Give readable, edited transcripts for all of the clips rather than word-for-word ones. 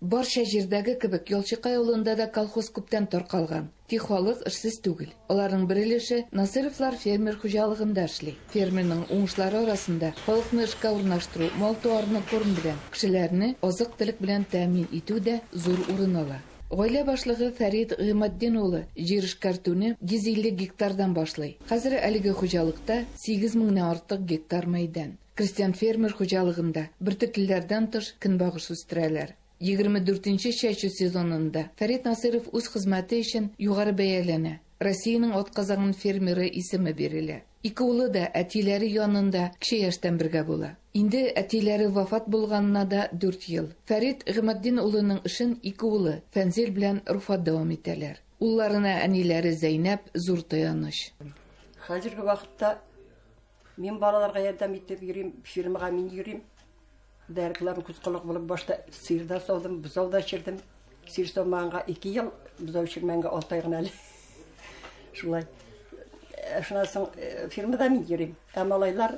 Барча җирдәге кебек, Ялчыкай авылында да колхоз күптән таркалган. Тик халык эшсез түгел. Аларның бер өлеше Насыйровлар фермер хуҗалыгында эшли. Фермерның уңышлары арасында халыкны эшкә урнаштыру, мал-туарны корм белән, кешеләрне азык-төлек белән тәэмин итү дә зур урын ала. Гаилә башлыгы Фәрит Гыйматдин улы җир эшкәртүне 150 гектардан башлый. Хәзер әлеге хуҗалыкта 8 меңнән артык гектар мәйдан. Крестьян-фермер хуҗалыгында бөртеклеләрдән тыш көнбагыш үстерәләр. 24 нче чәчү сезонында Фәрит Насыйров үз хезмәте өчен югары бәяләнә, Россиянең атказанган фермеры исеме бирелә. Ике улы да әтиләре янында кече яшьтән бергә була. Инде әтиләре вафат булганына да дүрт ел. Фәрит Гыйматдин улының эшен ике улы, Фәнзил белән Руфат дәвам итәләр. Улларына әниләре Зәйнәп зур таяныч. Хәзерге вакытта мин балаларга ярдәм итеп йөрим, фирмага мин йөрим. Дәртләрем күз колак булып башта сыер да саудым, бозау да эчердем. Сыер саумаганга 2 ел, бозау эчермәгәнгә 6 ай гына әле. Шулай. Э, шуннан соң э, фирмада мин йөрим. Ә малайлар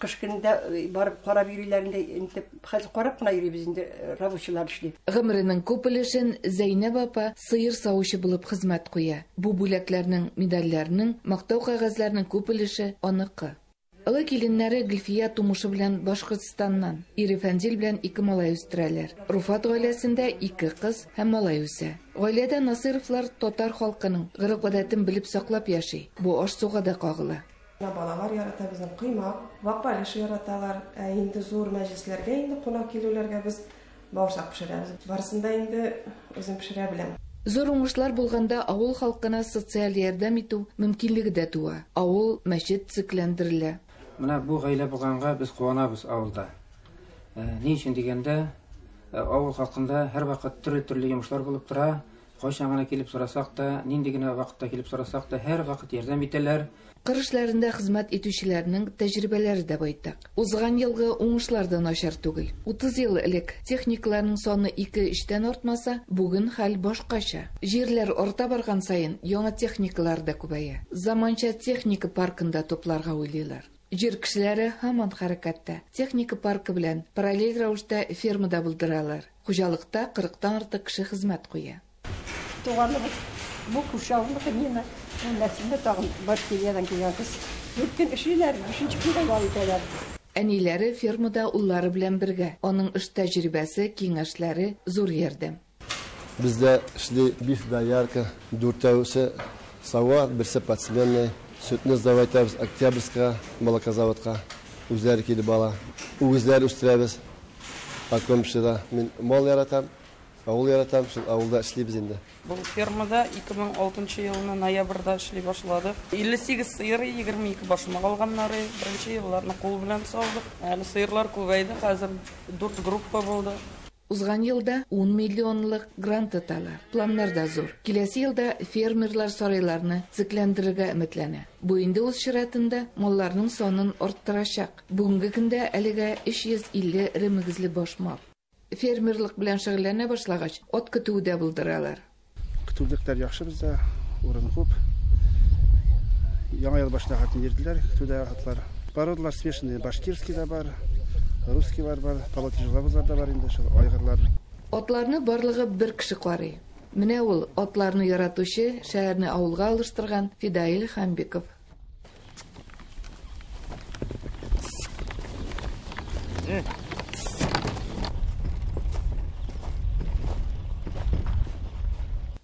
кыш көнендә э, барып карап йөриләр инде, интеп, хәзер карап кына йөрибез инде, рабочийлар эшли. Гомеренең күп өлешен Зәйнәб апа сыер савучы булып хезмәт куя. Бу бүләкләрнең, медальләрнең, мактау кәгазьләренең күп өлеше аныкы. Олы киленнәре Гөлфия тумышы белән Башкортстаннан. Ире Фәнзил белән ике малай үстерәләр. Руфат гаиләсендә ике кыз һәм малай үсә. Гаиләдә Насыйровлар татар халкының гореф-гадәтен белеп саклап яши. Бу аш-суга да кагыла. Менә балалар ярата безнең коймак, вак бәлеш яраталар. Ә инде зур мәҗлесләргә инде кунак килүләргә без Бавырсак пешерәбез. Барысын да инде үзем пешерә беләм. Зур уңышлар булганда авыл халкына социаль ярдәм итү мөмкинлеге дә туа. Авыл, мәчет төзекләндерелә. Менә бу гаилә булганга без куанабыз авылда. Ни өчен дигәндә, авыл халкында һәрвакыт төрле-төрле йомышлар булып тора. Кайчан гына килеп сорасак та, нинди генә вакытта килеп сорасак та, һәрвакыт ярдәм итәләр. Кыр эшләрендә хезмәт итүчеләрнең тәҗрибәләре дә байтак. Узган елгы уңышлар да начар түгел. 30 ел элек техникаларның саны ике-өчтән артмаса, бүген хәл башкача. Җирләр арта барган саен яңа техникалар да күбәя. Заманча техника паркын да тупларга уйлыйлар. Җир кешеләре һаман хәрәкәттә. Техника паркы белән параллель рәвештә ферма да булдыралар. Хуҗалыкта кырыктан артык кеше хезмәт куя. Туганыбыз бу күрше авылныкы Нина, ул Нәсимә тагын Башкириядән килгән кыз. Дүрт көн эшлиләр, бишенче көндә ял итәләр. Әниләре фермада уллары белән бергә. Аның эш тәҗрибәсе, киңәшләре зур ярдәм. Бездә эшли биш доярка, дүртәүсе сава, берсе подсменный. Сөтне сдавать итәбез Октябрьскига, молокозаводка. Үзләре килеп ала. Үгезләр үстерәбез. Покормщида. Мин мал яратам, авыл яратам, шул авылда эшлибез инде. Бу фермада 2006 елны ноябрьдә эшли башладык. 58 сыер, 22 баш мал алганнары. Беренче елларны кул белән саудык. Әле сыерлар күбәйде, хәзер дүрт группа булды. Узган елда ун миллионлык грант оталар. Планнар да зур. Киләсе елда фермерлар сарайларны төзекләндерергә өметләнә. Бу инде үз чиратында малларның санын арттырачак. Бүгенге көндә әлегә 350 эре мөгезле баш мал. Фермерлык белән шөгыльләнә башлагач, ат көтүе дә булдыралар. Көтүлекләр яхшы бездә, урын күп. Яңа ел башына хатын бирделәр, көтүдә атлар. Породалар смешанные, башкирский да бар, русскийлар бар, полотежлабызлар да бар инде, шул айгырлар. Атларны барлыгы бер кеше карый. Менә ул, атларны яратучы, шәһәрне авылга алыштырган Фидаил Хәмбиков.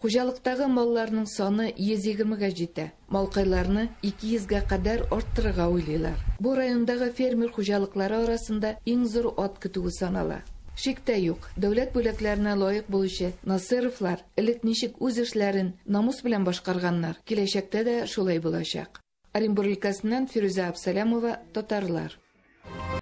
Хуҗалыктагы малларның саны 120 гә җитә. Малкайларны 200 гә кадәр арттырырга уйлыйлар. Бу райондагы фермер хуҗалыклары арасында иң зур ат көтүе санала. Шик тә юк, дәүләт бүләкләренә лаек булучы Насыйровлар элек ничек үз эшләрен намус белән башкарганнар, киләчәктә дә шулай булачак. Оренбур өлкәсеннән Фирүзә Абсалямова, Татарлар.